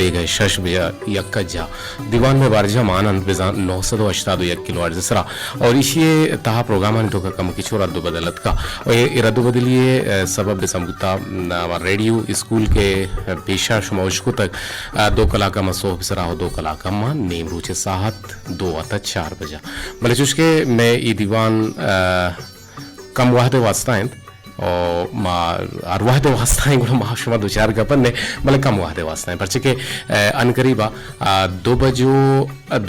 بیگہ شش بجا یک کجا دیوان مئے برجا مانند بزاں نو سد و ہشتاد و یک کلو ہرٹز سرا، اور ایشی تہا پروگرامانی توکا کمکی چو رد و بدل اتکا، اور اے رد و بدلی سبب بزاں بوتا، ریڈیو اسکول کے پیشا شما اشکتگ، دو کلاک ما صحب سرا و دو کلاک ما نیم روچ ساعت دو تا چار بجا۔ بلے چوشکہ مئے ای دیوان کم وہد واسطہ انت، او ما ہر وہد واسطہ ہیں، گڑا ما شما دوچار گپن نے، بلے کم وہد واسطہ ہیں، پرچہ کہ انقریبا دو بجو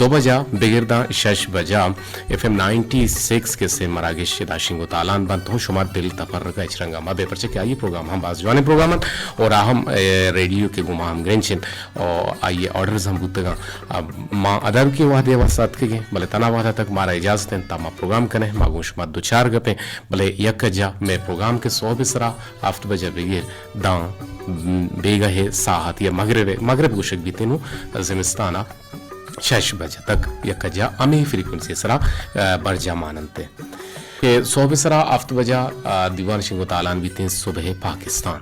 دو بجا بگرداں شش بجا ایف ایم نائنٹی سکس کے سے مراگش دا شنگ و تالان بنت ہوں، شما دل تپرگا اچ رنگا مبے، پرچہ کہ آئی پروگرام ہم باز جوانیں پروگرام انت، اور آ ہم ریڈیو کے گما ہم گرنچ انت، اور آئی آرڈرز ہم بوتگاں۔ ما ادر کے وہدے واسطہ اتکگیں، بلے تنا وہدا تک مارا اجازت انت تا ما پروگرام کنیں، ما گوں شما دوچار گپیں۔ بلے یک جا مئے پروگرام کے صحب سرا ہفت بجہ بگیر داں بیگہ ساعت یا مغرب، مغرب گوشگ بیتیں نوں زمستانا شش بجہ تک یک جا ہمے فریکوئنسی سرا برجا ماننت۔ کہ صحب سرا ہفت بجہ دیوان شنگ و تالان بیتیں صبح پاکستان۔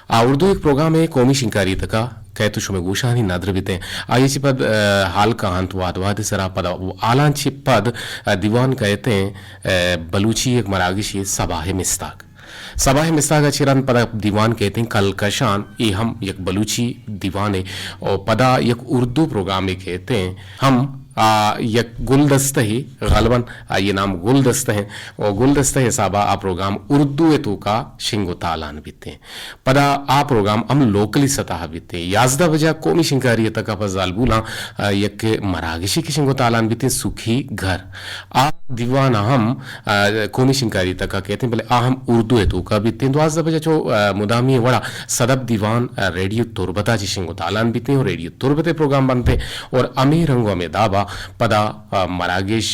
آ اردو یک پروگرامے قومی شنگکاری تکا کئیت و شمئے گوشانی ندر بیتیں۔ آئی چہ پد حال کاہنت وہد وہد سرا پدا حالاں چہ پد دیوان کئیتیں بلوچی یک مراگشے سباہ مستاگ۔ سباہ مستاگ ء چہ رند پدا دیوان کئیتیں کلکشان، اے ہم یک بلوچی دیوانے و پدا یک اردو پروگرامے کئیتیں ہم آ یک گلدستہ، غالباً آئی نام گلدستہ ہیں و گلدستہ حسابا آ پروگرام اردو ء توکا شنگ و تالان بیتیں۔ پدا آ پروگرام ہم لوکلی سطح بیتیں۔ یازدہ بجا قومی شنگکاری تکا پہ زالبولاں یک مراگشی کہ شنگ و تالان بیتیں سکھی گھر۔ آ دیوان ہم قومی شنگکاری تکا کئیتیں، بلے آ ہم اردو ء توکا بیتیں۔ دوازدہ بجا چو مدامی وڑا صدب دیوان ریڈیو تربتا چہ شنگ و تالان بیتیں اور ریڈیو تربت پروگرام بنتیں اور ہمے رنگ و ہمے دابا پدا مراگش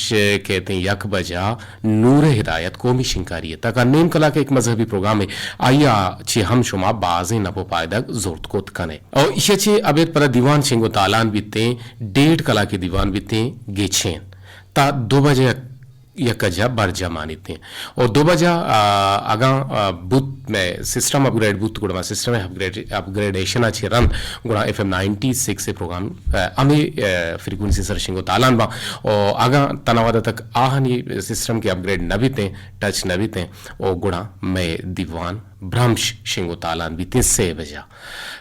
کئیتیں یک بجا نور ہدایت قومی شنگکاری تکا نیم کلاک یک مذہبی پروگرامے، آئی ء چہ ہم شما بازیں نپ و پائدگ زرت کت کنے۔ او ایشی ء چہ ابید پدا دیوان شنگ و تالان بیتیں، ڈیڑھ کلاکے دیوان بیتیں گچین تا دو بجہ یک جا برجا مانیتیں۔ او دو بجہ اگاں بوت مئے سسٹم اپگریڈ بوت گڑا ما سسٹم اپگریڈ، اپگریڈیشن ء چہ رند گڑا ایف ایم نائنٹی سکس پروگرام ہمے فریکوئنسی سر شنگ و تالان باں۔ او اگاں تنا وہد تک آہانی سسٹم کہ اپگریڈ نہ بیتیں، ٹچ نہ بیتیں، او گڑا مئے دیوان برمش شنگ و تالان بیتیں سے بجا۔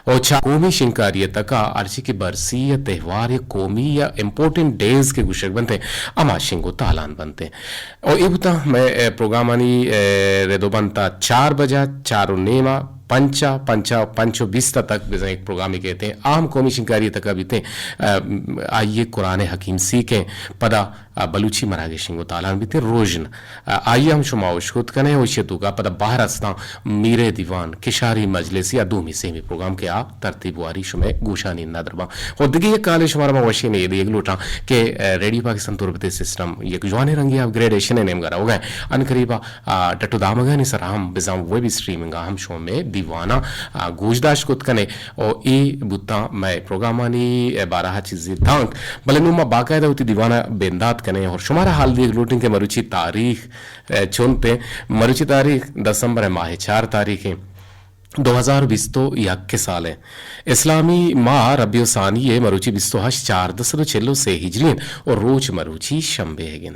او چا قومی شنگکاری تکا ہرچی کہ برسی یا تہوار یا قومی یا امپورٹنٹ ڈیز کہ گوشگ بنتیں، ہما شنگ و تالان بنتیں۔ او اے بوتاں مئے پروگرامانی رد و بند تا چار بجا، چار و نیما، پنچا، پنچا، پنچ و بیستا تک بزاں یک پروگرامے کئیتیں۔ آ ہم قومی شنگکاری تکا بیتیں، آئی قرآن حکیم سیکیں۔ پدا بلوچی مراگش شنگ و تالان بیتیں روژن۔ آئی ہم شما اشکت کنے و ایشی توکا پدا بہر استاں میرے دیوان، کشاری مجلس یا دومی سیمی پروگرام کہ آ ترتیب واری شمئے گوشانی ندر باں۔ خو دگہ یک کالے شمارا ما وشی نے دیگ لوٹاں کہ ریڈیو پاکستان تربت سسٹم یک جوانیں رنگے اپگریڈیشن نیمگا روگا انقریبا ٹٹ و دامگانی سرا ہم بزاں ویب اسٹریمنگا ہم شمئے دیواناں گوشداشت کت کنے۔ او اے بوتاں مئے پروگرامانی بارہ چیزے دانک، بلے نوں ما باقاعدہ وتی دیوان ء بندات کنیں اور شمارا حال دیگ لوٹیں کہ مروچی تاریخ چنت انت۔ مروچی تاریخ دسمبر ء ماہ چار تاریخ انت، دو ہزار بیست و یک سال انت۔ اسلامی ماہ ربیع الثانی ء مروچی بیست و ہشت چاردہ سد و چل و سے ہجری انت اور روچ مروچی شمبے اگن۔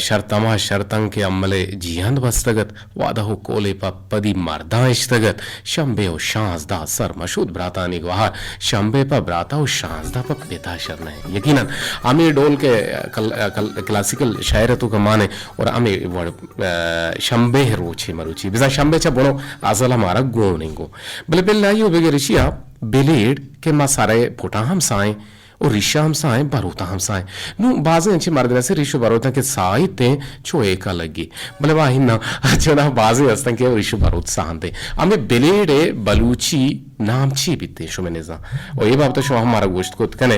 شرط ہما شرط انت کہ عمل جیہند بستگ ات، وعدہ و قولے پہ پدی مرداں اشتگ ات۔ شمبے و شانزدہ سرمشود براتانی گوہار، شمبے پہ براتا و شانزدہ پہ پتا شر نہ انت۔ یقیناً ہمے ڈول کہ کل-، کل-، کلاسیکل شاعر ء توکا مان انت اور ہمے وڑ، آ، شمبے روچے مروچی۔ بزاں شمبے چہ بنو ازل ء مارا گون انگو۔ بلے بل آئی و بگر اشیا بلیڈ کہ ما سرے پٹاں ہم سائیں و ریشاں ہم سائیں، بروتاں ہم سائیں۔ نوں بازیں انچیں مردم است ریش و بروتاں کہ ساہیت انت چو ایکا لگی۔ بلے واہین نہ، چونا بازیں استن کہ ریش و بروت ساہنت انت۔ ہمے بلیڈ ء بلوچی نام چی بیت انت شمئے نزاں؟ و اے بابت شما ہم مارا گوشت کت کنے،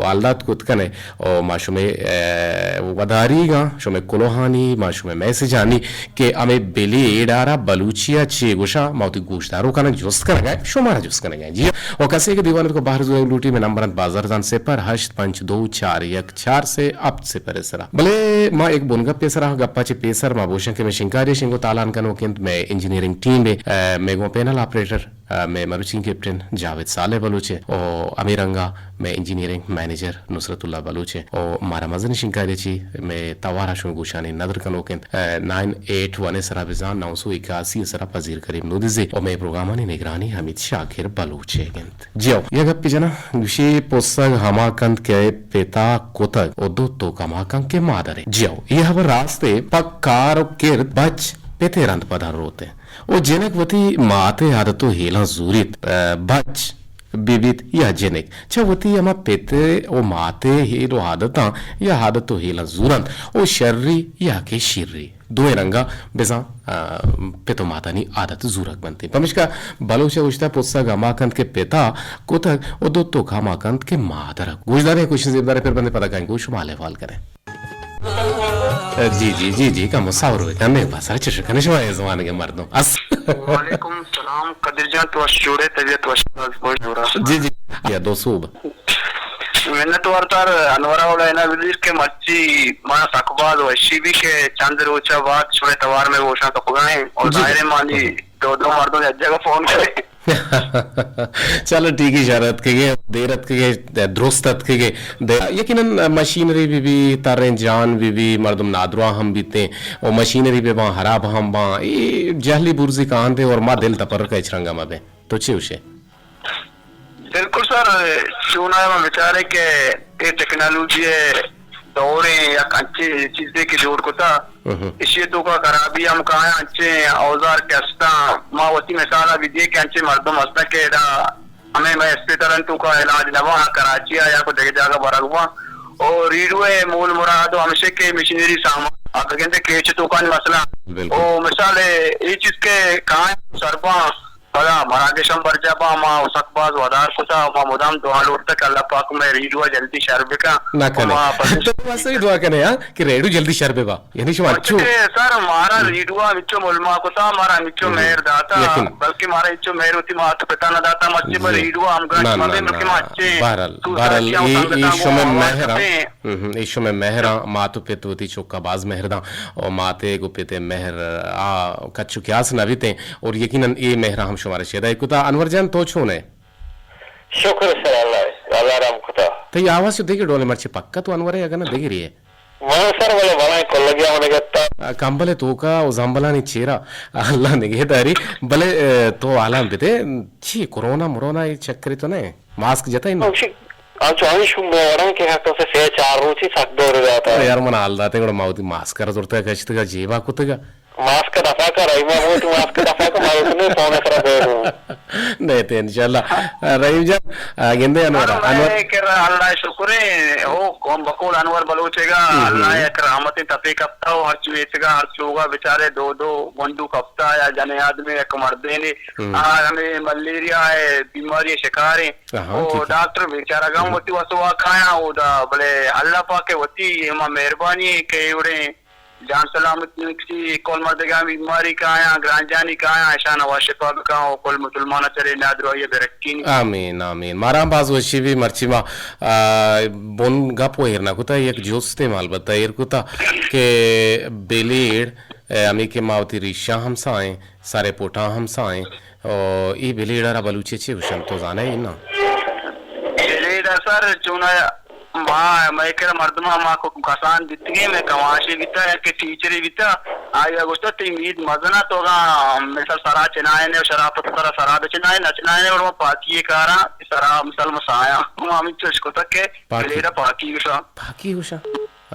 حال دات کت کنے و ما شمئے وداریگاں، شمئے کلوہانی، ما شمئے میسجانی کہ ہمے بلیڈ آرا بلوچی ء چے گوشاں، ما وتی گوشداروکاں جست کنگا، شمارا جست کنگا۔ جی و کسے کہ دیوان کو بہر زورگ لوٹی، مئے نمبر انت بازار زان صفر ہشت پنچ دو چار یک چار سے ہپت صفر سرا۔ بلے ما ایک بنگپے سرا گپا چہ پیسر ما بوشن کہ مئے شنکاری شنگو تالان کنوک انت، مئے انجینئرنگ ٹیم ء، مئے گوں پینل آپریٹر، مئے بچین کیپٹن جاوید صالح بلوچ ء و ہمے رنگا مئے انجینئرنگ منیجر نصرت اللہ بلوچ ء و مارا مزن شنکاری چی مئے توارا شمئے گوشانی ندر کنوک انت، نائن ایٹ ون ء سرا بزان نو سو اکاسی ء سرا پذیر کریم نودزے و مئے پروگرامانی نگرانی حمید شاکر بلوچ ء انت۔ جیو، یک گپے جناں، گوشی پسگ ہما کنت کہ پتا کتگ و دو توک ہما کنت کہ مادر ء۔ جیو، اے ہبر راست ء، پہ کار و کرد بچ پت ء رند پداں روت ء و جنک وتی مات ء عادت و ہیلاں زوریت، ء، بچ بہ بیت یا جنک، چہ وتی ہما پت ء و مات ء ہیل و عادتاں یا عادت و ہیلاں زورنت و شری یا کہ شری۔ دوئیں رنگا بزاں، آ، پت و ماتانی عادت زورگ بنت۔ پمشکا بلوچ ء گوشتہ، پسگ ہما کنت کہ پتا کتگ و دو توک ہما کنت کہ مادر ء۔ گوشداریں کوشش زیبدار ء پر بندے پدا کائیں گوش شما حال احوال کریں۔ جی، جی، جی، جی، کم صبر بکن، میں بس اچھا شکن شما اے زمانے کے مردم۔ اس۔ وعلیکم السلام، قدیر جان، تو وش جوڑے، طبیعت وش، باز خوش جوڑا۔ جی، جی، یا دو صوب۔ منت وار تر انورا وڑا اینا بزیر کہ مرچی منا سک باز وشی بی کہ چند روچا بعد شمئے توار میں گوشاں تو خدائیں اور جی۔ ظاہر ہے مانی دو دو مردم یک جگہ فون کرے۔ چلو ٹھیک ہے، شر اتکگے، دیر اتکگے، درست اتکگے۔ دے-، یقیناً مشینری بی بی، تریں جان بی بی، مردم نادراہ ہم بیتیں، و مشینری بی باں، حراب ہم باں، اے جہلی برزی کاہندے اور ما دل تپرک اچ رنگا مبیں۔ تو چے گوشے؟ بالکل سر، چوناہا ما بچاریں کہ اے ٹیکنالوجی ء دور ء یک انچیں چیزے کہ جوڑ کتا، ہم۔ ایشی ء توکا خرابی ہم کایاں، انچیں اوزار کہ استاں، ما وتی مثال ء بھی دیے کہ انچیں مردم استاں کہ ادا ہمیں مئے اسپتالانی توکا علاج نہ باں، کراچی ء یا کوئی دگہ جاگہ برگ باں۔ او ریڈیو ء مول مراد و ہمیشہ کہ مشینری سامان، آ بگندے کیچ توکانی مسئلہ۔ بالکل۔ او مثال ء اے چیز کہ کایاں سرباں، پدا مراگش ہم برجا با، ما سک باز ودار کتا، ما مدام دعا لوٹتا کہ اللہ پاک مئے ریڈیو ء جلدی شر بکن۔ نہ کنے۔ ما پسند تو واسطے دعا کنے، ہاں، کہ ریڈیو جلدی شر ببا۔ یعنی شما انچو کہ سر مارا ریڈیو ء انچو ملما کتا، مارا انچو مہر داتا، یقیناً۔ بلکہ مارا انچو مہر وتی مات پتا نہ داتا، مرچی ما ریڈیو ء ہمگرنچ مبیں، بلکہ ما اچھے بہرحال، بہرحال، اے، اے شمئے مہر ہم، ہم، اے شمئے مہر ہم، مات و پت وتی چکا باز مہر داں، و مات ء گوں پت ء مہر آ کچ و کیاس نہ بیتیں، اور یقیناً اے مہر ہم شمارا شیدا کتا۔ انور جان، تو چون ئے؟ شکر سر اللہ، اللہ رحم کتا۔ تئی آواز چو دگہ ڈولے مرچی پکا تو انور ئے اگہ نہ دگہ ریے؟ من سر بلے بلائیں کلگیا من گتا۔ آ، کمبل توکا و زمبلانی چیرا اللہ نگہ داری۔ بلے، اے، تو حالاں بدے، چی کرونا مرونا اے چکرے تو نہ؟ ماسک جتا انو؟ انچو انچو ہمیش موڑاں کہ حق سے سے چار روچی سک دور داتا۔ یار من حال داتے گڑا ما وتی ماسک را زرتا کشتگا جیبا کتگا۔ ماسک دفا کر، ای ما وتی ماسک دفا کر، ما وتی نے فون سرا بیرو۔ نہیں تے انشاءاللہ۔ رحیم جان، آ، گندے انور، ہاں، انور۔ میں کرا اللہ شکر ہے، ہو قوم بقول انور بلوچے گا، ہم، ہم۔ اللہ یک رحمت تپے کپتا ہو، ہر چیز گا، ہر چوگا بیچارے دو دو گنڈو کپتا یا جنے آدمی یک مردینے، ہم۔ آ، ہمیں ملیریا ہے، بیماری شکار ہیں۔ ہاں، او ٹھیک ہے۔ ڈاکٹر بیچارہ گم وتی وسوا کھایا او دا، بلے اللہ پاک وتی ہما مہربانی ہے کہ اڑے جان سلامت نکسی، کل مردگاں بیماری کایاں، گرانجانی کایاں، اشان وا شفا بکاں و کل مسلمان چرے نادراہی برکین۔ آمین، آمین۔ مارا باز وشی بی مرچی ما، آ، بن گپ و ایر نہ کتا، یک جستے ما البتہ ایر کتا کہ بلیڈ، اے، ہمیں کہ ما وتی ریشاں ہم سائیں، سارے پوٹاں ہم سائیں، او، ای بلیڈ را بلوچی چی گوشن تو زانے نا؟ بلیڈ سر چونا ما، مئے کرا مردماں ما کو کسان بیتگیں، مئے کماشے بیتا یا کہ ٹیچرے بیتا، آیا گوشتا تئی مید مزنا تو گا مثال سرا چنائے نے، شرافت سرا سرا بچنائے، نہ چنائے نے، اور ما پاکی کاراں سرا مثال مسایا۔ ما ہمیں چوش کتا کہ پاکی۔ بلیڈ پاکی گوشا۔ پاکی گوشا۔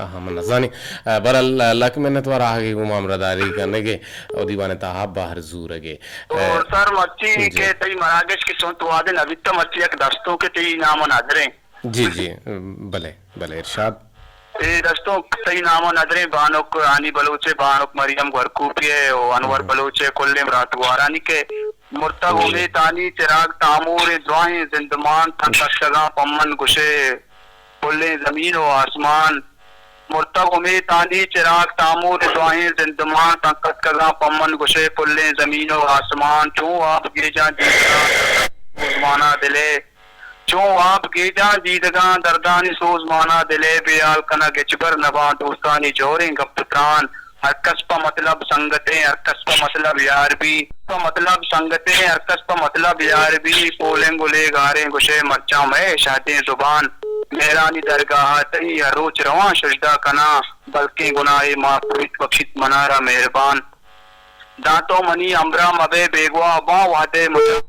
آہا، من نزانی۔ آ، برحال، لک منت وار آہگی گوں ما ہمراہ داری کنگے او دیوان تہا بہر زورگے۔ او آ، سر مرچی جی۔ کہ تئی مراگش کہ چون تو آدے نبیتا مرچی یک دستوں کہ تئی نام ندریں۔ جی، جی، بلے، بلے، ارشاد۔ اے دستوں تئی نام ء ندریں بانک ہانی بلوچ ء، بانک مریم گورکوپی ء و انور ہم۔ بلوچ ء کلیں برات گوارانی کہ مرتگ جی۔ امیتانی چراگ تامور ء دراہیں زندمان تن کشگاں پمن گشے پلیں زمین و آسمان۔ مرتگ امیتانی چراگ تامور ء دراہیں زندمان تن کشگاں پمن گشے پلیں زمین و آسمان۔ چون آپ گیجاں جیساں زمانہ دلے۔ چون واب گیجاں دیدگاں دردانی سوز مانا دلے بے حال کنگ ہچبر نباں دوستانی جوریں گپ تران ہر کس پہ مطلب سنگتیں، ہر کس پہ مطلب یار بی۔ پہ مطلب سنگتیں، ہر کس پہ مطلب یار بی۔ پولیں گلے گاریں گشے مرچاں مئے شہدیں زبان۔ مہرانی درگاہ ءَ تئی ہر روچ رواں سجدہ کناں، بلکیں گناہے معاف بیت، بخشیت منارا مہربان۔ داں تو منی ہمراہ مبے بیگواہ باں وہدے مجاں۔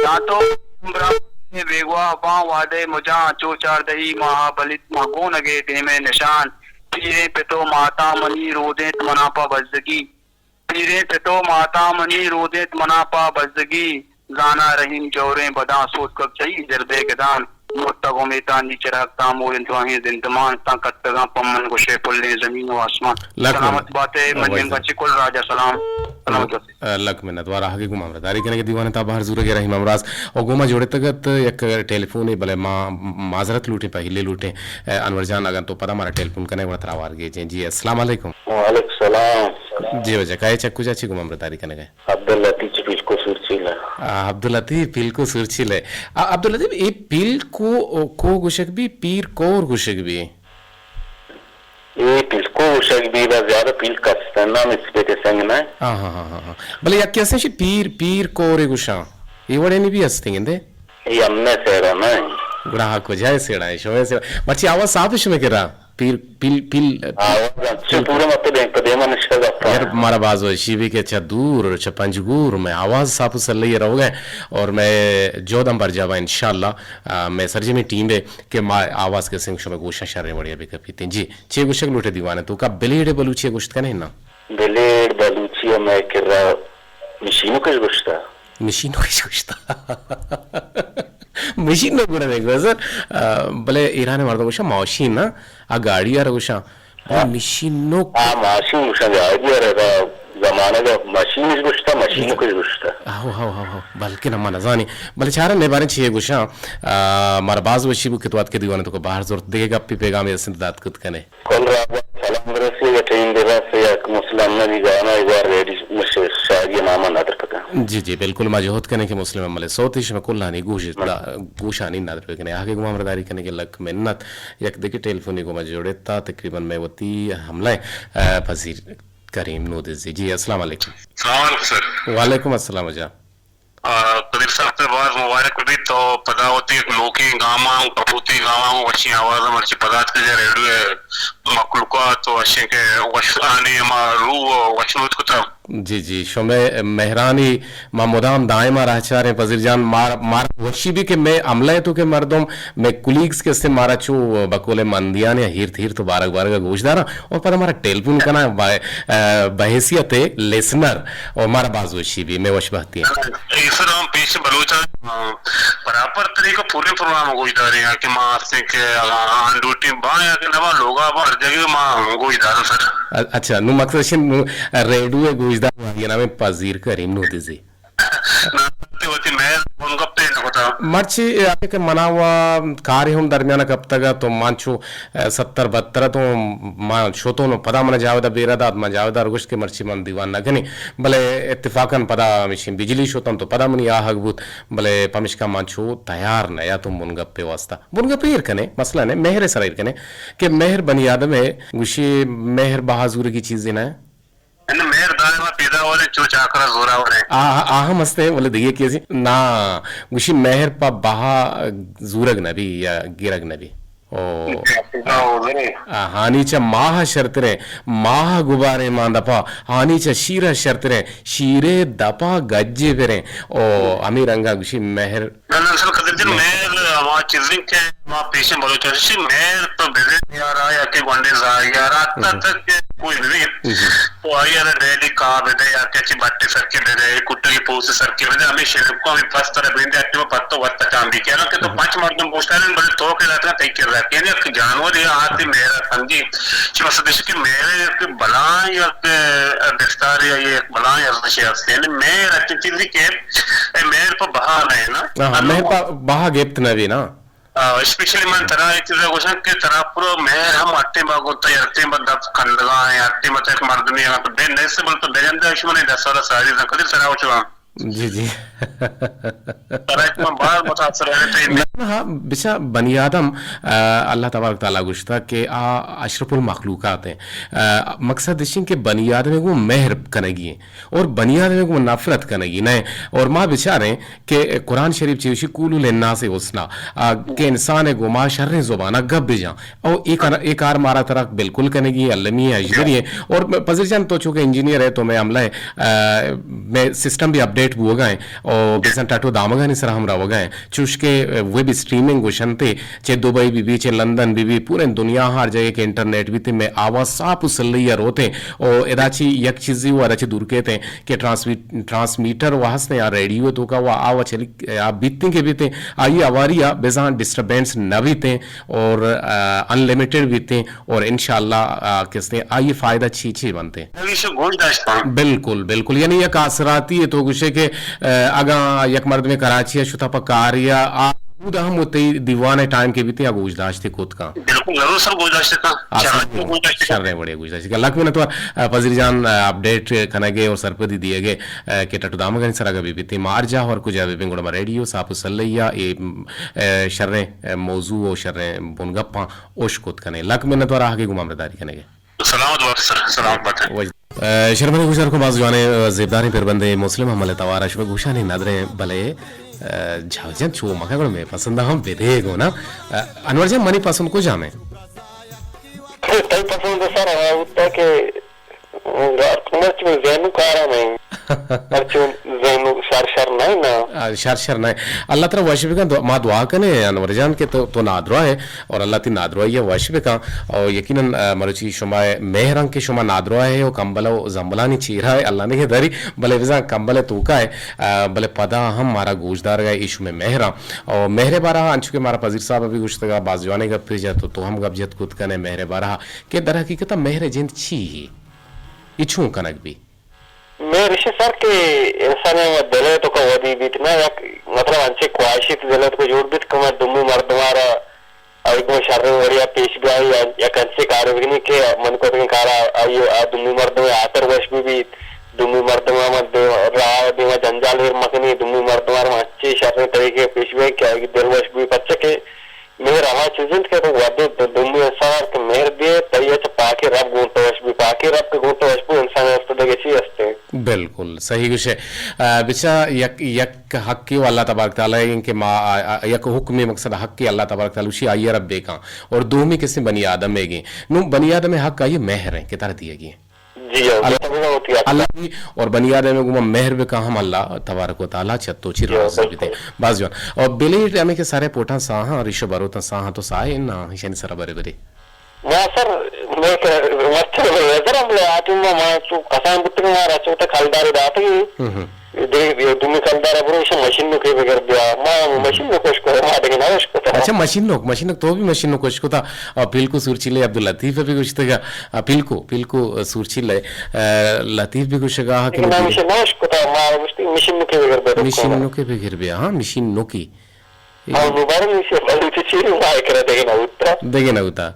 داں تو ہمراہ مبے بیگواہ باں وہدے مجاں۔ چو چاردہی ماہ بلیت ماں گونگے دیمے نشان۔ پیریں پت و ماتاں منی رودینت منا پہ بزگی۔ پیریں پت و ماتاں منی رودینت منا پہ بزگی۔ زانا رحیم جوریں بداں سوتکگ چئی زردے گدان۔ مرتگ امیتانی چراگ تامور انت واہیں زندمان۔ تاں کتگاں پہ من گوشے پلیں زمین و آسمان۔ لکھ منت۔ سلامت باتے، من وای نیمگا زر۔ چہ کل راجا سلام۔ سلامت باتے۔ لک منت وار آہگے گوں ہمراہ داری کنگے دیوان تا بہر زورگے رحیم امراز۔ او گوما جوڑتگ ات یک ٹیلیفونے، بلے ما معذرت لوٹیں، پہلے لوٹیں۔ اے، انور جان، اگاں تو پدا مارا ٹیلیفون کنے، گڑا ترا وارگے جیں۔ جی، السلام علیکم۔ وعلیکم السلام۔ جی واجہ، کائے چک کجا چی گوما ہمراہ داری کنگے؟ عبداللطیف چہ پیلکو سورچیل ءَ۔ آ، عبداللطیف پیلکو سورچیل ءَ۔ آ، عبداللطیف، اے پیلکو کو گوشگ بی، پیر کور گوشگ بی؟ اے پیلکو گوشگ بی، بس زیادہ پیلک است، نام اسپیت سنگ نہ۔ ہاں، ہاں، ہاں، ہاں، ہاں۔ بلے یکے ہستیں شی پیر، پیر کورے گوشاں۔ اے وڑے نی بھی ہستیں گندے؟ اے ہمے سیڑا نہ۔ گڑا کجا سیڑا ہے؟ شمے سیڑا۔ مرچی آواز صاف ہے شمے کرا؟ پیر، پیل، پیل، آواز اچھے پورے مت دیں، پہ دیما نشتگ اتاں۔ یار، مارا باز وشی بی کہ چہ دور، چہ پنجگور، مئے آواز صاف و سلئی روگ ءَ اور مئے جہد ہم برجاہ با انشاءاللہ، آ، مئے سرجمیں ٹیم ءَ کہ ما آواز کسیں شمئے گوشاں شریں وڑے بہ کپیتیں۔ جی، چے گوشگ لوٹے دیوان ءِ توکا بلیڈ بلوچی ءَ گوشت کنے نا؟ بلیڈ بلوچی ءَ مئے کرا مشینوکش گوشتا۔ مشینوکش گوشتا۔ مشین نہ گڑا نہیں گوزر، آ، بلے ایران مردم گوشا ماشین نا، آ گاڑی آ گوشا۔ بلے ہاں۔ مشینوک۔ آ ماشین گوشا گاڑی آ، زمانہ کا مشین گوشتا، مشینوکش گوشتا۔ آہو، آہو، آہو، آہو۔ بلکہ نہ ما نزانی۔ بلے چارا نے بارے چیے گوشا، آ، مارا باز وشی بو کہ تو آتکے دیوان ءِ توکا بہر زرت، دگہ گپی پیغامی اسنت دات کت کنے۔ کل راجا سلام برسی، یا ٹیم برسی، یا مسلم نبی گانا، یا ریڈی مش شاعری نامہ ندر پکا۔ جی، جی، بالکل، ما جہد کنیں کہ مسلم ملے سوتی شما کلانی گوش دا، گوشانی ندر پکنے۔ آگے گوما ہمراہ داری کنے کہ لک منت۔ یک دگہ ٹیلیفونی گوما جوڑتا، تقریباً مئے وتی حملہ، آ، پذیر کریم نودزی۔ جی، السلام علیکم۔ السلام علیکم سر۔ وعلیکم السلام جا۔ آ، قدیر صاحب، ترا باز مبارک بیت، تو پدا وتی یک نوکیں گاماں، کپوتیں گاماں، وشیں آواز مرچی پدا اتکگ ریڈیو ءِ مخلوقات و اشیں کہ وشانی ہما روح و وشنود کتا۔ جی، جی، شمئے مہرانی ما مدام دائما راہ چاریں پذیر جان، مار، مار وشی بی کہ مئے عملہ ءِ توکا مردم، مئے کولیگز کہ استیں مارا چو بقول مندیان یا ہیرت ہیرت و بارگ بارگ گوش داراں۔ اور پدا مارا ٹیلیفون کناں، با-، آ، بحیثیت لسنر، اور مارا باز وشی بی، مئے وش بہتی ہیں۔ اے سر ہم پیش بلوچ، آ، برابر طریقہ پورے پروگرام گوش دارے ہیں کہ ما ہستیں کہ آن ڈیوٹی با یا کہ نہ با لوگا با ہر جگہ ما گوش دارے سر۔ ا-، اچھا، نو مقصد شن نو ریڈیو گوش دار، یہ نام پذیر کریم نودزی۔ نہ، وتی مہر گون گپے نہ کتا۔ مرچی اے کہ منا و کارے ہم درمیان کپتگ ات، تو من چو، اے، ستر بہتر اتوں، من شتوں، پدا من جاوید بیرہ دات، من جاوید ءَ گوشت کہ مرچی من دیوان نہ کنیں، بلے اتفاقاً پدا ہمیشیں بجلی شتن تو پدا منی آہگ بوت، بلے پمشکا من چو تیار نہ اتوں بن گپے واسطہ۔ بن گپے ایر کنے، مسئلہ نہ، مہر سر ایر کنے کہ مہر بنی آدم ہے، گوشی مہر بہا زورگی چیزے نہ۔ انہ مہر دائما پیداواریں، چو چاکرا زوراوریں۔ آ، آ ہم ہستیں، بلے دگہ کیسی نا، گوشی مہر پہ بہا زورگ نبی یا گرگ نبی۔ او، آ، ہانی چہ ماہ شرتریں، ماہ گباریں مان دپا، ہانی چہ شیرہ شرتریں، شیرے دپا گجے بریں۔ او، ہمیں رنگا گوشی مہر نہ، نہ، سر قدر جان، مہر ہما چیزیں کہ ما پیشیں بلوچ ءَ گوشی، مہر تو بدے یارا یا کہ گونڈیں زاہگے ءَ را، حتی تک کہ کوئی بھی، تو آئی ءَ را ڈیلی کاہ بدے یا کہ چی بٹے سر کے بدے، کٹگی پوسے سر کے بدے، ہمیں شلپ کو ہمیں پس تر بندے، اٹی ما پتو وت چاندی کہ کہ تو پنچ مردم پوسٹارن، بلے تو کہ راتنا تئی کر رہا کہ یک جانور یا آتی مہر سمجھی، چی مقصد ہے کہ مہر یک بلاہیں یک بستار یا یک بلاہیں ارزشے ہست، یعنی مہر اچھی چیزی کہ اے مہر پہ بہا نہ ہے نا۔ ہاں، ہاں، مہر پہ بہا گپت نہ بی نا۔ آ، اسپیشلی من ترا ایک چیز گوشاں کہ ترا پرو مہر ہم اٹیں با گوتا، اٹیں با دپ کندگا ہیں، اٹیں با تک مردمی اگر تو بے نیسے بول تو بے جندا شمنے دس سال ساری زن قدر ترا وچوا۔ جی، جی۔ ترا کہ من باز متاثر ہوں، تئی نہ، ہاں، بچا بنی آدم، آ، اللہ تبارک تعالیٰ گوشتا کہ آ اشرف المخلوقات ہیں۔ آ، مقصد اش کہ بنی آدم کو مہر کنگی ہیں اور بنی آدم کو نفرت کنگی نہیں۔ اور ما بچاریں کہ قرآن شریف چی وشی قولوا للناس حسنا، آ، کہ انسان گوما شریں زبانہ گپ بجاں۔ او اے کار، اے کار مارا ترا بالکل کنگی ہیں، المی ہیں، اجبری ہیں۔ اور پذیر جان تو چونکہ انجینئر ہے تو میں عملہ ہے، آ، میں سسٹم بھی اپڈیٹ بوگا ہیں اور بزن ٹاٹو دامگانی سرا ہم روگا ہیں۔ چوش کہ ویب اسٹریمنگ گوشنتے، چہ دبئی بی بی، چہ لندن بی بی، پورے دنیا ہر جگہ کہ انٹرنیٹ بیتے، میں آواز صاف و سلئی روتے۔ او ادا چی یک چیزی و ادا چی دور کہتے کہ ٹرانسمیٹ-، ٹرانسمیٹر و ہستیں یا ریڈیو تو کا و آ و چلی آ بیتیں کہ بیتیں، آئی اواری آ بزاں ڈسٹربنس نہ بیتیں اور، آ، انلمیٹڈ بیتیں اور انشاءاللہ، آ، کستے آئی فائدہ چی چی بنتے۔ ہمیشہ گوش داشتاں۔ بالکل، بالکل۔ یعنی یک آسراتی ہے تو گوشے کہ، آ، اگاں یک مردمے کراچی ء شتا پہ کاری ء آ ہمود ہم وتی دیوان ء ٹائم کہ بیتیں آ گوش داشتے کت کن۔ بالکل، ضرور سر گوش داشتے کن۔ آ، چاہ سر، گوش داشتے کن۔ شریں وڑے گوش داشتے کن۔ لکھ منت وار، آ، پذیر جان، آ، اپڈیٹ کنگ ء اور سرپدی دیگ ء۔ آ، کہ ٹٹ دامگانی سرا گپے بیتیں، ما ہر جاہ و ہر کجا بہ بیں، گڑا ما ریڈیو ساپ و سلہیا اے، م، آ، شریں، آ، موضوع و شریں بنگپاں اوشکت کنیں۔ لک منت وار آہگے گوں ہمراہداری کنگے۔ سلامت بات سر، سلامت بات۔ وش-، آ، شرمنی گوشدار کو باز جوانے، آ، زیبداریں پربندے مسلم حمل توارا شما گوشانی ندریں بلے، آ، جاوید جان چو مکا گڑا میں پسند ہم بدے گو نا۔ آ، انور جان منی پسند کو جامے؟ تئی پسند سر ہوا ہوتا کہ گار مرچی من زینو کارا نہیں۔ مرچی من زینو شر شر نہیں نا۔ آ، شر شر نہیں۔ اللہ ترا وش بکن، دعا-، ما دعا کنے انور جان کہ تو، تو نادرا ہے اور اللہ تی نادرائی وش بکن۔ اور یقیناً، آ، مرچی شما مہران کہ شما نادرا ہے اور کمبل و زمبلانی چیرا ہے، اللہ نے داری، بلے بزاں کمبل توکا ہے، آ، بلے پدا ہم مارا گوشدار گئے ایشو میں مہران۔ اور مہر بارہ انچو کہ مارا پذیر صاحب ابھی گوشتگا، باز جوانے گپ جت تو، تو ہم گپ جت کت کنے مہر بارہ کہ در حقیقت مہر جند چی ہے؟ اے چون کنگ بی؟ مہر ایشی سر کہ انسان ء دل ء توکا ودی بیت، نہ یک مطلب انچیں خواہشے تو دل ء توکا جوڑ بیت کہ من دومی مردم ء را آئی گوں شریں وڑے ء پیش بیائی یا یک انچیں کارے بکنی کہ من کتگیں کار ء آئی ء دومی مردم ء ہاتر وش بہ بیت، دومی مردم ء من دیم-، راہ ء دیما جنجال ایر مکنی، دومی مردم ء را من انچیں شریں طریقے ء پیش بیائی کہ آئی دل وش بہ بیت، پرچا کہ مہر ہما چیز انت کہ تو وھدے دو-، دومی انسان کہ مہر دیئے، تئی ء چہ پاکیں رب گوں تو وش بی، پاکیں رب کہ گوں تو وش بو، انسان ء واستہ دگہ چی است انت؟ بالکل صحیح گوشے۔ آ، بچا یک، یک حقے و اللہ تبارک تعالی ء کہ ما، آ، آ، یک حکمے مقصد حقے اللہ تبارک تعالی وشی آئی ء رب بے کن اور دومی کسے بنی آدم ء گیں۔ نوں بنی آدم ء حق آئی ء مہر ہیں کہ ترا دیگی ہیں۔ جی ہاں، اللہ، اللہ بھی اور بنی آدم گوں مہر بکا ہم اللہ تبارک و تعالی چتو چی جی ہاں، راز بیتے۔ بالکل۔ باز جوان۔ اور بلیٹ ہمیں کہ سارے پوٹاں ساہاں، ریشو بروتاں ساہاں تو ساہے نا، ایشانی سرا برے برے۔ ما سر، میں کہ مرچی نظر ہم بلے آتی ما، ما چو کسان بوتگ ما را چو تک کلدار داتی۔ ہم ہم۔ دے، دے، دومی کلدار برو، ایشا مشین نوکے بگر بیا۔ ما مشین نوکش کو، ما دگہ نوش کو۔ اچھا، مشین نوک، مشین نوک، تو بھی مشین نوکش کو تا۔ آ، پلکو سورچیلے عبداللطیف بھی گوشتگا، آ، پلکو، پلکو، آ، سورچیلے، آ، لطیف بھی گوشگا، ہاں، کہ لیکن میں مشین نوش کو تا، ما گوشتی مشین نوکے بگر بیا۔ مشین نوکے بگر بیا، ہاں، مشین نوکی۔ آ، مبارک مشین، بلوچی چیز ما کرا دگہ نہ ہوتا۔ دگہ نہ ہوتا۔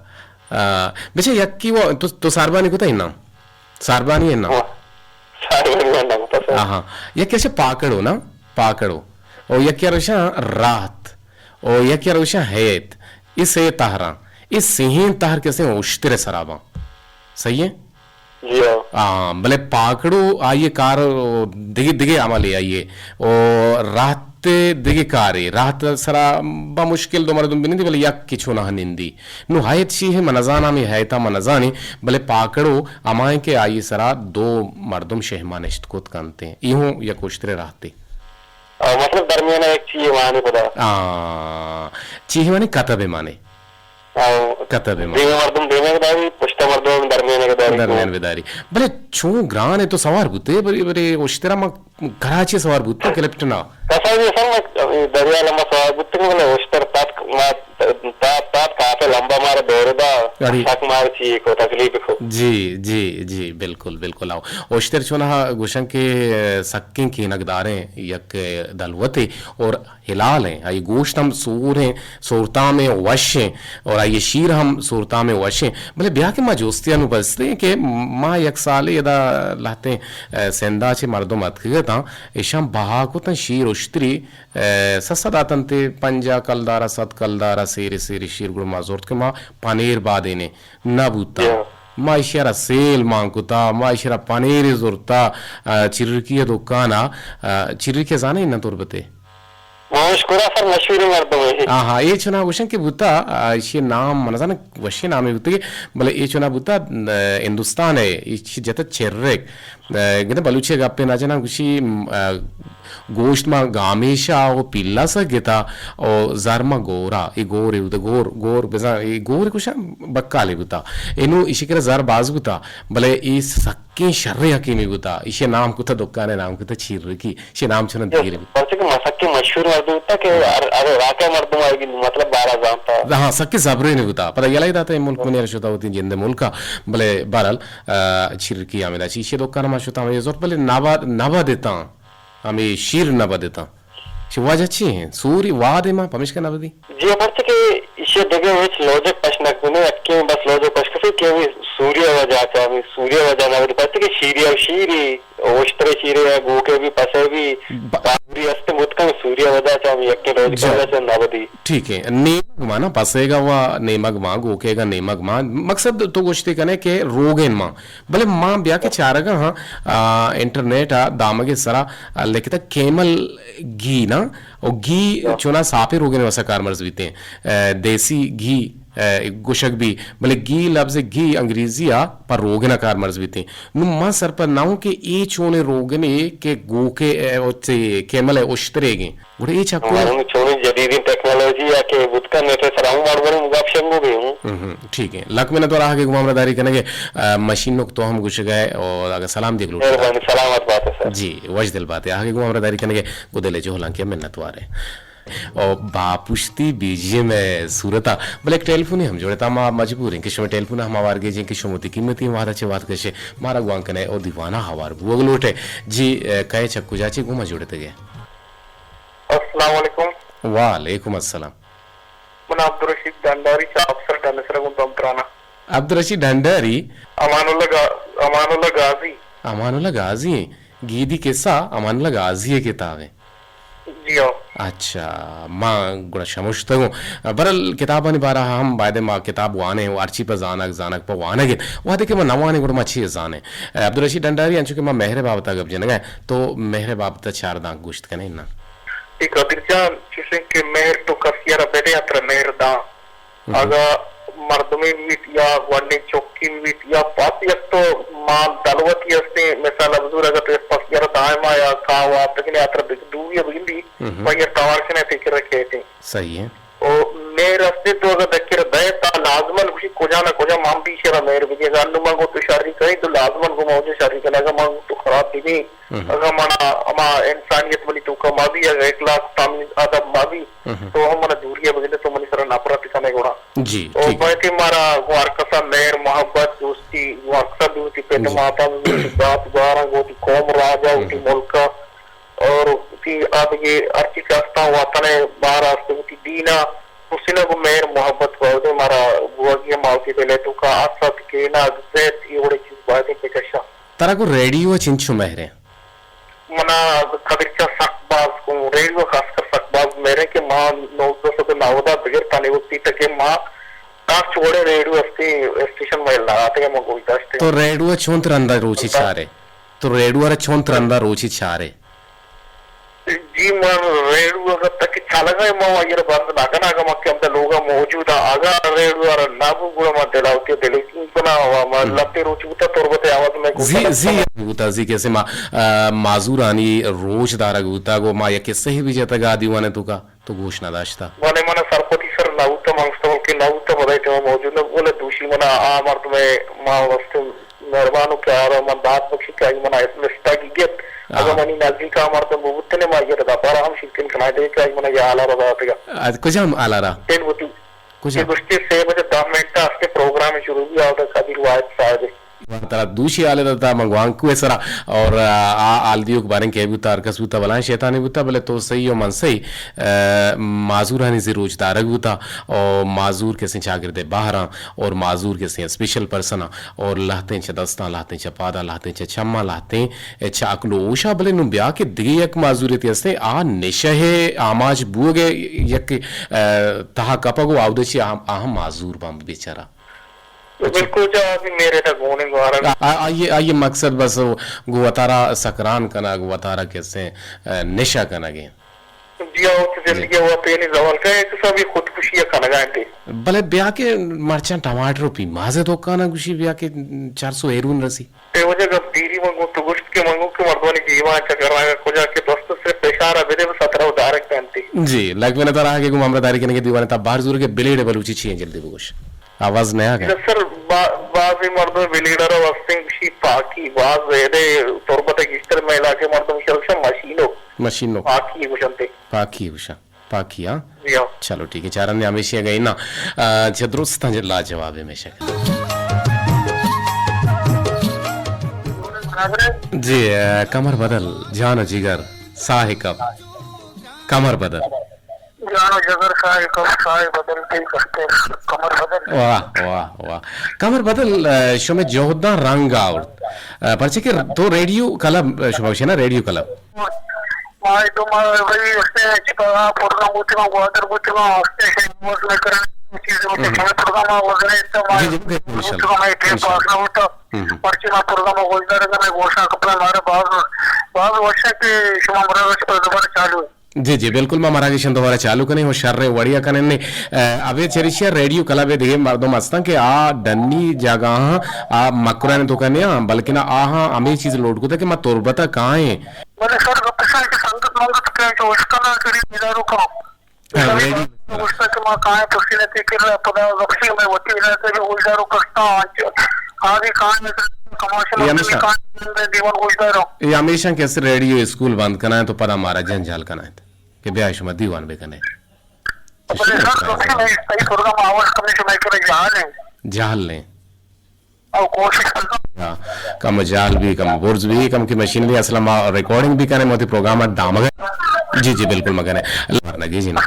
آ، بچے یکی وہ، تو، تو ساربانی کو تا ہی نا؟ ساربانی ہے نا؟ ہاں۔ ساربانی ہے نا، پتہ ہے۔ ہاں، ہاں۔ یکی اسے پاکڑو نا؟ پاکڑو۔ او یکی روشاں راحت۔ او یکی روشاں ہیت۔ اس سے تہراں۔ اس سے ہیں تہر کسے اشتر سراباں۔ صحیح ہے؟ جی ہاں۔ ہاں، بلے پاکڑو آئیے کار دگہ، دگہ عملے آئیے۔ او راحت دگہ کارے۔ راحت سرا با مشکل دو مردم بنندی، بلے یک کچو نہ نندی۔ نو ہیت چی ہے، من نزاناں، ہمے ہیتا من نزانیں، بلے پاکڑو ہمائیں کہ آئی سرا دو مردم شہما نشت کت کنتیں۔ ای ہوں یک اشترے راحتے۔ آ، مطلب درمیان یک چیئے مانے پدا۔ آ، چیئے مانے کتبے مانے۔ آ، کتبے مانے۔ دیمے مردم دیمے داری، پشتا مردم درمیان کے داری۔ درمیان بداری۔ بلے چون گران ہے تو سوار بوتے، بلے، بلے اشترا ما کراچی سوار بوت تو کلپٹنا۔ کسا بھی سر، میں دریا لمبا سوار بوت تو، مطلب، اشتر تات، ما، تات، تات کافی لمبا مارا دور دا۔ پڑی۔ سک مار چی کو تکلیف کو۔ جی، جی، جی، بالکل، بالکل۔ آؤ۔ اوشتر چونہا گوشن کہ سکیں کینگداریں یک دلوتے اور حلال ہیں، آئی گوشت ہم سور ہیں، سورتام ہیں، وش ہیں، اور آئی شیر ہم سورتام ہیں، وش ہیں۔ بلے بیا کہ ما جوستیاں نو بستیں کہ ما یک سالے ادا لہتیں، اے، سندھا چہ مردم اتکگتاں، ایشاں بہا کتن شیر اشتری، اے، سسا داتنتے پنجاہ کلدارا، صد کلدارا، سیرے سیرے شیر گڑا ما زورت کہ ما پنیر بادینے نہ بوتا۔ یا۔ ما ایشی را سیل مان کتا، ما ایشی را پنیر زورتا، آ، چرکی دکانا، آ، چرکی زانے نہ تربتے؟ ما اشکرا سر مشہور مردم ہے۔ آہا، اے چنا گوشن کہ بوتا، آ، ایشی نام من زاناں وشی نامے بوتا کہ، بلے اے چنا بوتا، آ، ہندوستان ہے، ایشی جتا چرک۔ آ، گندے بلوچی گپے نہ جناں گوشی، آ، گوشت ما گامیشا و پیلا سگتا و زر ما گورا، اے گور اے بوتا، گور، گور بزاں، اے گور کشاں بکالے بوتا۔ اینو ایشی کرا زر باز بوتا، بلے اے سکیں شریں حکیمی بوتا۔ ایشی نام کتا دکانے نام کتا چیرکی۔ ایشی نام چنا دیر بوتا۔ پرچہ کہ مسکیں مشہور مردم بوتا کہ ہر، ہر علاقہ مردم آئی مطلب بارا زانتا۔ ہاں، سکیں زبرے نے بوتا۔ پدا یلہ داتا اے ملک منی شتا ہوتی جند ملکا، بلے بہرحال، آ، چیرکی ہمیں دا چی، ایشی دکان ما شتا ہمیں زور بلے نبا، نبا دیتا۔ ہمے شیر نہ بدتاں۔ چہ واجہ چی ہیں؟ سوری واد ما پمشکا نہ بدی؟ جی، پرچہ کہ ایشی دگہ ہچ لوجک پش نہ کنے، یکیں بس لوجک پش کسے کہ ہمے سوریا وجہ چا، ہمے سوریا وجہ نہ بدی، پرچہ کہ شیری او شیری، اوشترے شیرے یا گوکے بھی، پسے بھی، با- سوری است متکن سوریا وجہ چا، ہمے یکیں لوجک جی۔ وجہ چا نہ بدی۔ ٹھیک ہے، نیمگ ما نا، پسے گا وا نیمگ ما، گوکے گا نیمگ ما، مقصد تو گوشتے کنے کہ روگن ما، بلے ما بیا کہ چارگا ہاں، آ، انٹرنیٹ ء دامگ ء سرا، آ، لکھتا کیمل گھی نا، او گھی چونا ساپیں روگن واسا کارمرز بیتیں، آ، دیسی گھی، آ، گوشگ بی، بلے گھی لفظ گھی انگریزی ء پہ روگن ء کارمرز بیتیں۔ نوں ما سرپد نہ اوں کہ اے چونیں روگنے کہ گوکے، آ، او چے کیمل ء اشتریگیں۔ گڑا اے چکو ہمے چونیں جدیدیں ٹیکنالوجی یا کہ بوت کنت، سرا ہوں مڑ بروں گپ شنگو بے ہوں۔ ہم، ہم، ٹھیک ہے۔ لک منت وار آہگے گوں ہمراہ داری کنگے، آ، مشین نک تو ہم گوشگے اور اگا سلام دیگ لوٹے۔ مہربانی، سلامت باتے سر۔ جی، وش دل باتے۔ آہگے گوں ہمراہ داری کنگے، گوں دل جہلانکیا منت وارے۔ او باپشتی بی جی ایم ء صورتا، بلے یک ٹیلیفونے ہم جوڑتا، ما مجبور ہیں کہ شما ٹیلیفون ہم آوار گیجیں کہ شما وتی قیمتی وہدا چہ وہد کشے، مارا گوان کنے او دیوانا ہوار بوگ لوٹے۔ جی، اے، کئے چہ کجا چہ گوں ما جوڑتگے؟ السلام علیکم۔ وعلیکم السلام۔ من عبدالرشید ڈنڈاری چہ افسر ڈنسر گوں دم ترانا۔ عبدالرشید ڈنڈاری؟ امان اللہ گا-، امان اللہ غازی۔ امان اللہ غازی۔ گیدی قصہ امان اللہ غازی ء کتاب ہے۔ جی ہاں۔ اچھا، ما گڑا شمشتگوں۔ برل کتابانی بارہ ہم باید ما کتاب وانے و ہرچی پہ زانگ، زانگ پہ وانگ انت۔ وہدے کہ ما نہ وانے گڑا ما چی زانے؟ عبدالرشید ڈنڈاری، انچو کہ ما مہر بابتا گپ جنگا ہے، تو مہر بابتا چار دانک گوشت کنے نا؟ اے قادر جان، چوشیں کہ مہر تو کسی ء را بدے اترا مہر داں۔ ہم۔ اگا مردمے بیت یا گونڈیں چکے بیت یا پس یک تو مال دلوتی استیں، مثال ء بزور اگا تو یک پس ء را دائما یا کاہ واتکنے اترا بگ-، دوری ء بگندی، ہم۔ پہ یا توار کنے فکر رکھے تھے۔ صحیح ہے۔ او مہر استیں تو اگا دکر دے تا لازمن گوشی کجا نہ کجا من بھی شرا مہر بگے۔ اگا انو من گو تو شری کہیں تو لازمن گو موجود شری کنے۔ اگا من گو تو خراب بگے، ہم۔ اگاں منا ہما انسانیت منی توکا مہ بی، اگاں اخلاق، تمیز، ادب مہ بی، ہم۔ تو ہم منا دوری ء بگندے، تو منی سرا نفرت کنے گڑا۔ جی، او ٹھیک ہے۔ بایدیں مارا گوں ہر کسا مہر، محبت، دوستی، گوں ہر کسا بی، وتی پت جی۔ ماتا بی، وتی زات گاراں، گوں وتی قوم راجا، وتی جی۔ ملکا، اور وتی آدگے ہرچی کہ استاں وطن ء بار است، وتی دینا، مسلم گوں مہر محبت بایدیں مارا بوگی، ما وتی دل ء توکا حسد، کینہ، ضد، اے وڑیں چیز بایدیں بکشاں۔ ترا گوں ریڈیو ء چنچو مہر انت؟ منا قدر چہ سک باز گوں ریڈیو ء خاص کر سک باز مہر انت کہ ما نوزدہ سد ء نود ء بگر تاں اے وقتی تک کہ ما ہرچ وڑیں ریڈیو استی-، اسٹیشن ما یل نہ داتگ ء ما گوش داشتگ۔ تو ریڈیو ء چونت رندا روچے چارے؟ تو ریڈیو ء را چونت رندا روچے چارے؟ جی، من ریڈیو اگاں تک چلگا ما آئی ء را بند نہ کناں، اگاں ما کہ ہمدا لوگا موجود آں، اگاں ریڈیو ء را نہ بو گڑا ما دل ء وتی دل ء کنگ کناں، و ما ہم۔ لہتے روچ بوتا تربت ء آواز مئے گوش زی، ء زی بوتا، زی کسے ما، آ، معذورانی روچ دارگ بوتا، گو ما یک قصہ بھی جتگا دیوان ء توکا تو گوش نہ داشتا۔ بلے من سرپدی سر نہ بوتا، من گوشتا بلکہ نہ بوتا، پدا اتما موجود نہ بو، بلے دوشی منا آ مردم ء ما واسطے مہربان و پیار و من داد بخشی کہ آئی منا اس لسٹا کی گپت۔ ہاں۔ اگاں منی نزدیک آ مردم بوتنے ما یہ ردا پارا ہم شیرکن کنائے دے کہ آئی منا یہ حالا ردا دیا۔ آ، کجام حالا را؟ دل وتی۔ کجا؟ کہ گوشتی سے بجے دہ منٹ است پروگرام جنوبی آودا قدیر واحد صاحب۔ ترا دوشی حال داتا من گوانکو سرا اور آ، آ حال دیوک باریں کہ بوتا، ہر کس بوتا، بلائیں شیطانی بوتا، بلے تو صحیح و من صحیح۔ آ، معذورانی زی روچ دارگ بوتا اور معذور کسیں چاگرد بہراں اور معذور کسیں اسپیشل پرسناں اور لہتیں چہ دستاں، لہتیں چہ پاداں، لہتیں چہ چماں، لہتیں چہ عقل و ہوشا۔ بلے نوں بیا کہ دگہ یک معذوریتے ہستیں، آ نشہ ء آماچ بوگ ء یک، آ، تہا کپگ و آودا چی آ، آہاں معذور باں بیچارہ۔ بالکل جا، آدمی میرے تا گونے گوارا۔ آ، آ، آئیے، آئیے مقصد بس گو وتارا سکران کنگ، گو وتارا کسے، آ، نشہ کنگ ہیں۔ جی ہاں، تو زندگی وت یعنی زوال کا ہے، تو سب یہ خودکشی یا کنگا ہیں تے۔ بلے بیا کہ مرچاں ٹماٹر و پیماز دکانا گوشی بیا کہ چار سو ہیرون رسی۔ اے وجہ گپ دیری من گوں تو گوشت کہ من گوں کہ مردمانی جیباں چکر آگا کجا کہ دوست صرف اشارہ بدے بس اترا و دارک پہنتی۔ جی، لگ میں نظر آگے گوں ہمراہ داری کنگے دیوانے تا بار زور کے بلیڈ بلوچی چی ہیں جلدی بگوش۔ آواز نیا گا۔ سر با-، بعضی مردم بلیڈر و استنگ شی پاکی، باز زیادہ تربت گیشتر میں علاقے مردم شرکشن مشینو۔ مشینو۔ پاکی گوشنتے۔ پاکی گوشن۔ پاکی، ہاں؟ جی ہاں۔ چلو ٹھیک ہے، چارن نے ہمیشہ گئی نا۔ آ، چہ درستاں جے لاجواب ہے ہمیشہ۔ جی، آ، کمر بدل، جان و جگر، ساہ کپ۔ کمر بدل۔ جان و جگر، ساہ کپ، ساہ بدل، دل کشتے، کمر بدل۔ واہ، واہ، واہ۔ کمر بدل، آ، شمے جہداں رنگ آورت۔ آ، پرچہ کہ تو ریڈیو کلب، آ، شما گوشے نا، ریڈیو کلب۔ ما تو ما وہی اس نے چکا پروگرام ہوتے، ما گوادر ہوتے، ما اس نے شہر میں کرنے چیزیں ہوتے، ہمیں پروگرام آ وزن ہے، تو ما جی، جی، بالکل، انشاءاللہ۔ تو ہمیں ٹیم انشاءاللہ۔ پاس نہ ہوتا۔ ہم، ہم۔ پرچہ ما پروگرام گوشدار کرنے، گوشاں کپڑے مارے باز، باز وشا کہ شما مرا اس پر دوبارہ چالو ہے۔ جی، جی، بالکل، ما مراگشن دوبارہ چالو کنیں و شر وڑیا کنیں نے۔ ابے چریشیا ریڈیو کلب دگہ مردم ہستاں کہ آ ڈنی جاگہاں آ مکران تو کنے ہاں، بلکن آہاں ہمیں چیز لوٹ کو تھا کہ ما تربتا کائیں۔ بلے سر، گپ ایش انت کہ سنگت منگت کہ جو اشکنا کری بیدارو کم۔ ہاں، ریڈیو۔ گوشتا کہ ما کائیں پسینے تے کر پدا گپشی میں وتی علاقے جو گوشدارو کستا آج۔ آدھی کائیں کماشے یہ ہمیشہ۔ کائیں دیوان گوشدارو۔ یہ ہمیشہ کہ اس ریڈیو اسکول بند کنائیں تو پدا مارا جنجال کنائیں کہ بیا شما دیوان بکنے۔ بلے سر، گپشی میں صحیح پروگرام آواز کمی شما کرے جہل ہیں۔ جہل ہیں۔ او کوشش کناں۔ ہاں، کم جال بھی، کم برز بھی، کم کی مشین بھی، اصلا ما ریکارڈنگ بھی کنیں، موتی پروگرام دامگ۔ جی، جی، بالکل مگنے۔ اللہ نگی جی نا۔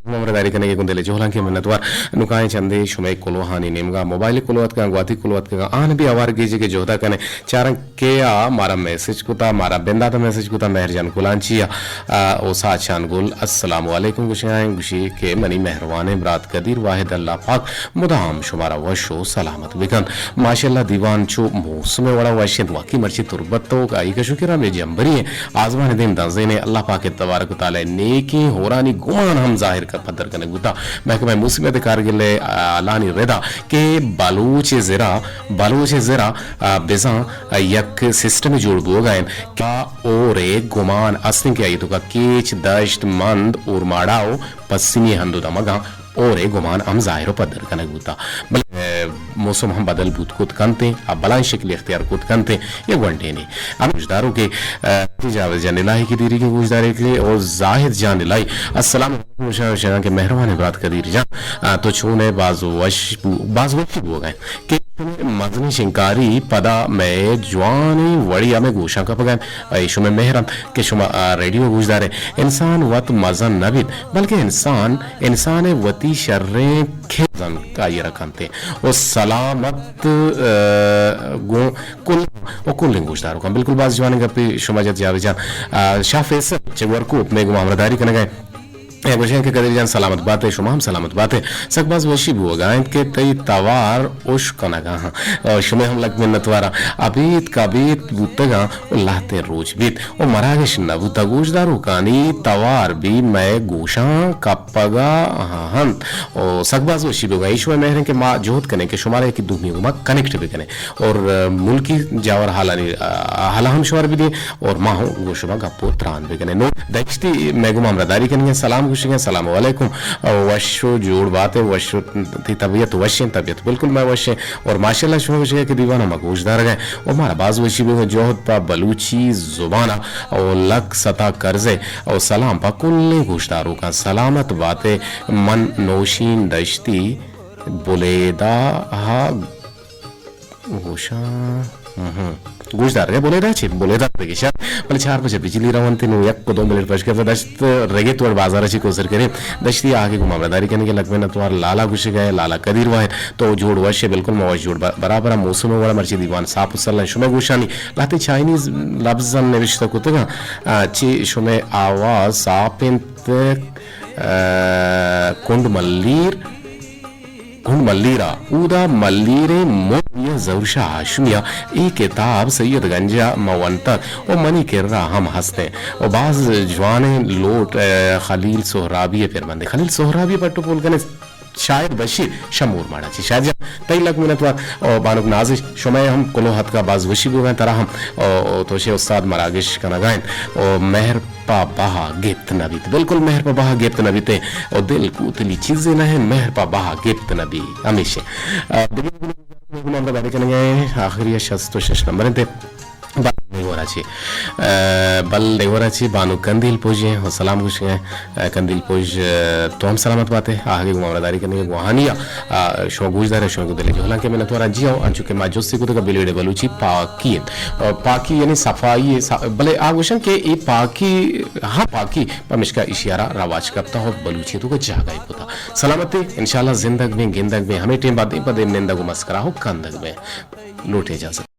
ہمراہ داری کنگے گوں دل جہلاں کے منتوار۔ نکائیں چندے شمے کلوہانی نیمگا، موبائل کلوت کا، گواتی کلوت کا، آن بھی آوار گیجے کے جہدا کنے۔ چارن کے آ مارا میسج کتا، مارا بنداتا میسج کتا، مہر جان کلانچی آ، آ، او ساچان گل، السلام علیکم گوشگائیں، گوشی کہ منی مہروانیں برات قدیر واحد اللہ پاک مدام شمارا وش و سلامت بکنت۔ ماشاءاللہ، دیوان چو موسم وڑا وش انت، واقعی مرچی تربت توک آئی کشو کہ رمے جمبری ہیں، آزمان دیم دنزین ہیں۔ اللہ پاک تبارک و تعالی نیکیں ہورانی گمان ہم ظاہر کر پدر کنگ بوتا۔ محکمہ موسمیات کارگل ء اعلانی ردا کہ بلوچ زرا، بلوچ زرا، آ، بزاں، آ، یک سسٹم جوڑ بوگا انت کہ اور گمان استیں کہ آئی توکا کیچ، دشت، مند، اورماڑا و پسنی ہند و دمگاں اور ء گمان ہم ظاہر و پدر کنگ بوتا، بلے، ء، موسم ہم بدل بوت کت کنت ء آ بلائیں شکل اختیار کت کنت ء یہ گونڈینے۔ ہم گوشداروں کہ، ء، جاوید جان الہی کی دیری کے گوشدارے کے اور زاہد جان الہی۔ السلام علیکم، شاہ شاہ کے مہربان برات قدیر جان، ء، تو چون ہے؟ باز وش بو-، باز وش بو گئے کہ مزنیں شنکاری پدا مئے جوانیں وڑی ء مئے گوشاں کپگ ء انت۔ اے شمئے مہر انت کہ شما آ ریڈیو گوشدارے۔ انسان وت مزن نہ بیت، بلکہ انسان، انسان ء وتی شریں کھل مزن آئی ء را کنت و سلامت، ء، گوں کل و کلیں گوشداروکاں۔ بالکل باز جوانیں گپے شما جت جاوید جان۔ آ، شاہ فیصل چہ گورکوپ مئے گوں ہمراہداری کنگ ء اے گوشیں کہ قدیر جان سلامت بات ئے، شما ہم سلامت بات ئے۔ سک باز وشی بوگا انت کہ تئی توار اش کنگا ہاں۔ شمئے ہم لک منتواراں۔ ابیت کبیت بوتگاں و لہتیں روچ بیت و مراگش نہ بوتگ۔ گوشداروکانی توار بی مئے گوشاں کپگا ہنت۔ و سک باز وشی بوگا۔ اے شمئے مہریں کہ ما جہد کنیں کہ شمارا یکی دومی گوما کنیکٹ بکنیں اور ملکی جاور حالانی، آ، حالا ہم شمار بدیں۔ اور ما ہوں گوں شما گپ و تران بکنیں۔ نوں دشتی مئے گوں ہمراہداری کنگیں، سلام گوشگیں، سلام علیکم، وش و جوڑ بات ئے، وش و تئی طبیعت وش ایں؟ طبیعت بالکل مئے وش ایں۔ اور ماشاءاللہ شما گوشگے کہ دیوان ہم گوش دارگیں اور مارا باز وشی بوگیں۔ جہد پہ بلوچی زبان اور لک ستا کرزے اور سلام پہ کلیں گوشداروکاں۔ سلامت بات ئے۔ من نوشین دشتی بلیدہ ءَ گوشاں، ہم۔ گوشدار ئے، بلیدہ چی؟ بلیدہ بگشاں۔ بلے چار بجے بجلی رونت، نوں یک و دو منٹ پش کپت، دشت رگت وڑ بازار چی کوسر کریں۔ دشتی آگے گوں ہمراہداری کنگے لک منت وار۔ لالا گوشگا ئے، لالا قدیر واحد، تو جوڑ وش ئے؟ بالکل ما وش جوڑ، ب-، برابر ءَ موسم وڑ مرچی دیوان صاف و سلن۔ شمئے گوشانی لہتے چائنیز لبزاں نوشتہ کتگاں، آ، چی شمئے آواز صاف انت، آ، کنڈ ملیر، کنڈ ملیر ءَ، اودا ملیریں مرد یا ظہور شاہ ہاشمی ءَ اے کتاب سید گنج ءَ ما ونتگ و منی کرا ہم ہست انت و باز جوانیں لوٹ، آ، خلیل سہرابی ءِ پرمندیں۔ خلیل سہرابی ءِ پٹ و پول کنیں۔ شاعر بشیر شمور ماڑا چی۔ شاعر جان، تئی لک منت وار۔ او بانک نازش، شمئے ہم کلوہ اتکا، باز وشی بوگا انت ترا ہم۔ او، او تو شے استاد مراگش کنگا انت۔ او مہر پہ بہا گپت نہ بیت۔ بالکل مہر پہ بہا گپت نہ بیت۔ او دل کوتلی چیزے نہ انت، مہر پہ بہا گپت نہ بیت۔ ہمیش انت۔ آ، دگہ ہمراہداری کنگا ئے، آخری شست و شش نمبر انت۔ بل ڈیورا چی، آ، بل ڈیورا چی بانک کندیل پوج ئے و سلام گوشگا ئے۔ آ، کندیل پوج، آ، تو ہم سلامت بات ئے۔ آہگے گوں ہمراہداری کنگے گواہانی ءَ، آ، شما گوشدار ئے، شما گوں دل ءِ جہلانکے منتوار آں۔ جی ہو، انچو کہ ما جستی کتگ، بلیڑ بلوچی پاکی انت۔ آ، پاکی یعنی صفائی، صا-، بلے آ گوشن کہ اے پاکی، ہاں پاکی، پمشکا ایشی ءَ را رواج کپتا ہو بلوچی توکا جاگہ ئے کتا۔ سلامتی، انشاءاللہ زندگ بیں، گندگ بیں، ہمے ٹیم با دیم پہ دیم نندگ و مسکرا ہو کندگ بیں۔ لوٹے اجازت۔